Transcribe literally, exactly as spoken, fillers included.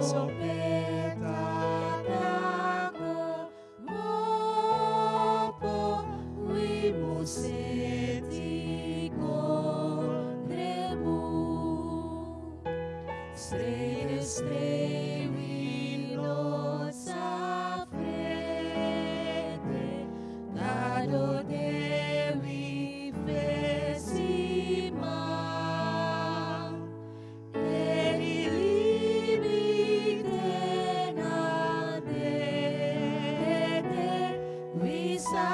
Sope tata kon mopo, wi mu seti kon drebu. Srede srede wi no sa frede, Gado de wi fesi man. Eri libi te na dede, wi sa